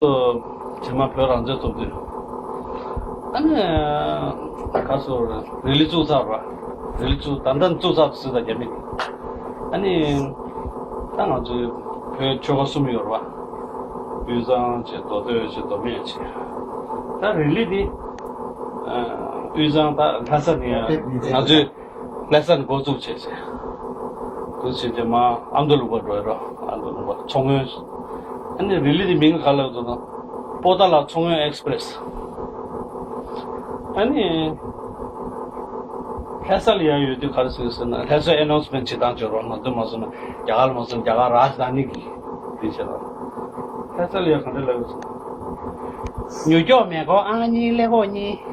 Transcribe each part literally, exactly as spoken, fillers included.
རྗེས་མ་བོད་རང་བཙན་ཐོབ་དུས། ཨ་ནི། ག་སོ་རེ་ལི་བཙུགས་ཚར་བ། རི་ལི་བཙུགས་ད་ལྟ་བཙུགས་ཚར་ཟེར་ད་རྒྱ་མི། ཨ་ནི། ད་ང་ཚོའི་བོད་ཆོལ་ཁ་གསུམ་ཡོད་རེད་བ། དབུས་གཙང་བྱས་མདོ་སྟོད་བྱས་མདོ་སྨད་བྱས། ད་རི་ལི་འདི། དབུས་གཙང་ད་ལྷ་ས་ནས་ང་ཚོའི། ལྷ་ས་ནས་འགོ་བཙུགས་བྱས་བྱས། འདུག་བྱས་བྱས་མ་ཨ་མདོ་ལུང་པ་འགྲོ་ཡ་རོ། ཨ་མདོ་ལུང་པ་མཚོ་སྔོན། ཨ་ནི་རི་ལི་དེ་མིང་ག་ལབ་འདུག་ན། པོ་ཏཱ་ལ་མཚོ་སྔོན་ཨེགས་པི་རེ་སི། ཨ་ནི། ལྷ་ས་ལ་ཡ་ཡོད་དུས་ག་རེ་ཟེར་ཟེར་ན་ལྷ་སའི་ཨེ་ནའུན་སི་མེན་ཊི་བྱེད་སྟངས་བྱོས་རོགས་གནང་འདུག་མ་སོང་ན་རྒྱ་གར་ལ་མ་སོང་རྒྱ་གར་རཱ་ཇ་དྷ་ནི་གི་དེ་བྱེད་རོགས། ལྷ་ས་ལ་ཡ་ག་འདྲ་ལབ་ཡོད་ཟེར་ན། མྱུར་མགྱོགས་མེ་འཁོར་ཨང་གཉིས་ཀླད་ཀོར་གཉིས།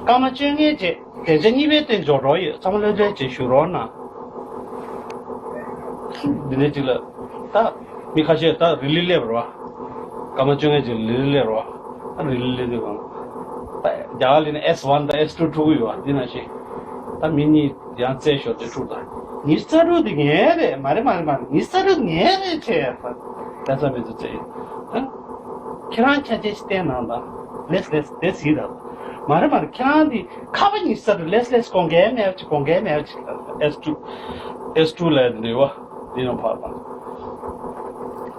སྐར་མ་བཅོ་ལྔའི་རྗེས། བདེ་འཇགས་གཉིས་པའི་སྟེང་འབྱོར་འགྲོ་ཡོད། ཚང་མ་ལྷོད་ལྷོད་བྱས་བཞུགས་རོགས་གནང་། འདི་ནས་གཅིག་ལ། ད། མི་ཁ་ཤས་ད་རི་ལི་སླེབས་རེད་བ། སྐར་མ་བཅོ་ལྔའི་རྗེས་རི་ལི་སླེབས་རེད་བ། ད་རི་ལི་སླེབས་དུས་གང་། ད་རྒྱ་གར་ལ་ནི་ཨེས་ཝན་དང་ཨེས་ཊུ་འཁྲུག་གི་ཡོད་བ་འདི་ནང་བཞིན། ད་མི་གཉིས་ཡང་རྩད་ཤོར་ཏེ་འཁྲུག་ད། ཉི་ཤུ་རྩ་དྲུག་འདི་ངའི་རེད། མ་རེད་མ་རེད་མ་རེད། ཉི་ཤུ་རྩ་དྲུག་ངའི་རེད་ཅེས་ད། ད་ས་མི་ཚོ་རྩད་ཡིན། ད། ཁྱེད་རང་ཆ་ཆེ་ཞིག་བསྟན་གནང་དང་། ལེས་ལེས་དེ་སྲིད་དང་། མ་རེད་མ་རེད། ཁྱེད་རང་འདི་ཁ་པ་ཉི་ཤུ་རྩ་དྲུག་ལེས་ལེས་དགོངས་འགལ་མེད་པ་ཅིག་དགོངས་འགལ་མེད་པ་ཅིག་ཨེས་ཊུ། ཨེས་ཊུ་ལབ་ཡ་འདི་འདྲ་བ། འདི་ཡང་ཕར་དང་།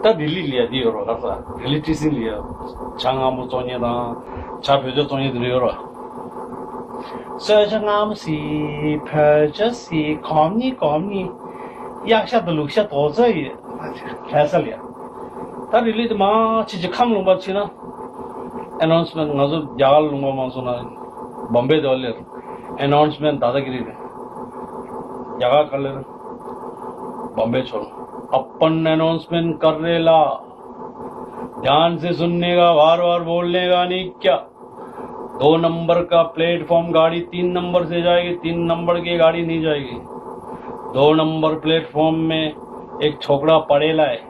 ད་རི་ལི་ལ་ཡ་འདི་ཡོད་རོགས་ག་ས། རི་ལི་ཊི་སི་ལ་ཡ། བྱ་སྔ་མོ་བཙོང་མཁན་དང་། བྱ་བོད་ཇ་བཙོང་མཁན་འདི་འདྲ་ཡོད་རོགས། གསོལ་ཇ་སྔ་མོ་ཟིག་བོད་ཇ་ཟིག་གོམ་གཉིས་གོམ་གཉིས། གཡག་ཤ་དང་ལུག་ཤ་དོ་ཚོད་ཡོད། ལྷ་ས་ལ་ཡ། ད་རི་ལི་དེ་མ་ཕྱི་ཕྱི་ཁམས་ལུང་པར་ཕྱིན་ན། ཨེ་ནའུན་སི་མེན་ཊི་ང་ཚོ་རྒྱ་གར་ལུང་པ་མ་སོང་ན། བོམ་བེ་དེ་ལེར། ཨེ་ནའུན་སི་མེན་ཊི་དཱ་དཱ་གི་རི་རེད། རྒྱ་གར་ག་ལེར། བོམ་བེ་ཆོར། अपन अनाउंसमेंट कर रहे ला। ध्यान से सुनने का, बार बार बोलने का नहीं क्या। दो नंबर का प्लेटफॉर्म गाड़ी तीन नंबर से जाएगी, तीन नंबर की गाड़ी नहीं जाएगी। दो नंबर प्लेटफॉर्म में एक छोकरा पड़ेला है,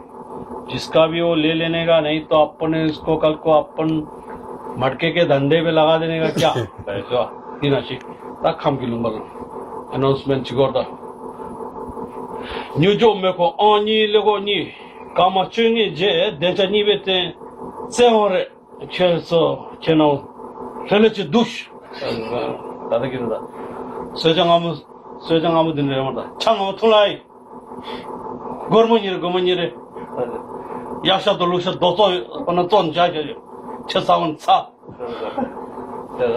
जिसका भी वो ले लेने का, नहीं तो अपन इसको कल को अपन मटके के धंधे पे लगा देने का क्या। ऐसा तीन आशी। ད་ཁམས་ཀྱི་ལུང་པ་ལ་ཨེ་ནའུན་སི་མེན་ཊི་བྱེད་དགོས་ད། མྱུར་མགྱོགས་མེ་འཁོར་ཨང་གཉིས་ཀླད་ཀོར་གཉིས། སྐར་མ་བཅོ་ལྔའི་རྗེས་བདེ་འཇགས་གཉིས་པའི་སྟེང་བཙན་དབང་རེད། ཁྱེད་ཚོ་ཁྱེད་རྣམས་ལྷོད་ལྷོད་བྱས་འདུག་ད་ལྟ་གི་རེད་ད། གསོལ་ཇ་སྔ་མོ། གསོལ་ཇ་སྔ་མོ་འདི་འདྲ་རེད་མ་ད། ཇ་སྔ་མོ་འཐུང་ལ་ཡིན། སྒོར་མོ་གཉིས་རེད། སྒོར་མོ་གཉིས་རེད། གཡག་ཤ་དང་ལུག་ཤ་རྡོ་བཙོག་ཡོད། ཁོ་ན་བཙོག་འཇག་བྱས་ཡོད། ཁྱེད་ཚ་བོ་ཚ། དེ་ལ།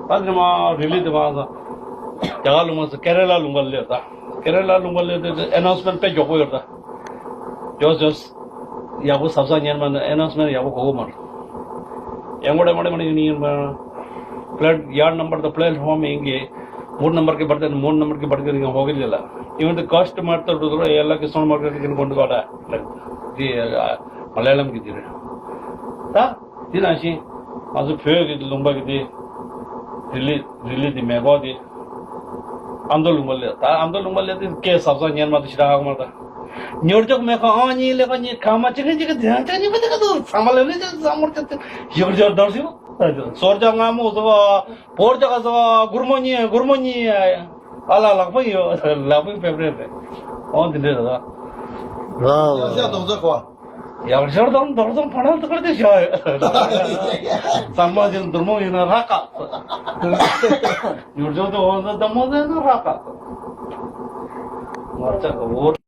ད་དེ་མ་རི་ལི་དེ་མ་ས། རྒྱ་གར་ལུང་པ་ས་ཀེ་ར་ལ་ལུང་པ་སླེབས་ད། ཀེ་ར་ལ་ལུང་པ་སླེབས་དུས་ཨེ་ནའུན་སི་མེན་ཊི་དཔེ་མགྱོགས་པོ་ཡོད་ད། ཇོས་ཇོས། ཡག་པོ་གཟབ་གཟབ་ཉན་མ་ན་ཨེ་ནའུན་སི་མེན་ཊི་ཡག་པོ་གོ་གོ་མ་རེད། ཡང་མོ་ཌེ་མོ་ཌེ་མོ་ཌེ་ཡིན་ཡིན་པ། प्लेट यार्ड नंबर तो प्लेटफॉर्म में यूं मूड नंबर के बढ़ते मूड नंबर के बढ़ते नहीं होगी lela। इवन तो कस्टमर तो दूसरा ये लगे सोन मार्केट के कौन को आता है। दी मलयालम की दी ད། དེ་ནང་བཞིན། ང་ཚོ་བོད་ཀྱི་ལུང་པ་གི་དེ། རི་ལི། རི་ལི་དེ་མེ་འཁོར་དེ། ཨ་མདོ་ལུང་པ་ལ། ད་ཨ་མདོ་ལུང་པ་ལ་དེ་སྐད་གཟབ་གཟབ་ཉན་མ་ཐུབ་ཞེ་དྲག་ཧ་གོ་མ་ད། མྱུར་མགྱོགས་མེ་འཁོར་ཨང་གཉིས་ཀླད་ཀོར་གཉིས། སྐར་མ་གཅིག་གི་གཅིག་གི་དེ་ཡང་ཅག་གཉིས་པ་དེ་ག་དུ་ཚང་མ་ལ་ལས་ཅག་ཚང་མར་ཅག་ཡོར་ཡོར་འདོར་ཞིག་སོར་ཇ་སྔ་མོ་ཟོ། བོར་ཇ་ག་ཟོ། སྒོར་མོ་གཉིས། སྒོར་མོ་གཉིས། ཨ་ལ་ལག་པ་ཡོད། ལག་པའི་ཕེབས་རེད་རེད། འོ་འདི་འདྲས་རེད་ད། ཡག་ཤ་དོག་ཚ་གོ། ཡག་ཤར་དང་རྡོར་དང་ཕ་ནང་དུ་ཁར་དེ་བཞག་ཡོད། ཚང་མ་ཅིག་འདུར་མོ་ཡིན་ན་རག་ག། མྱུར་མགྱོགས་དེ་འོང་ས་དང་མོ་ཟེར་ན་རག་ག། ང་ཅག་གི་འོ།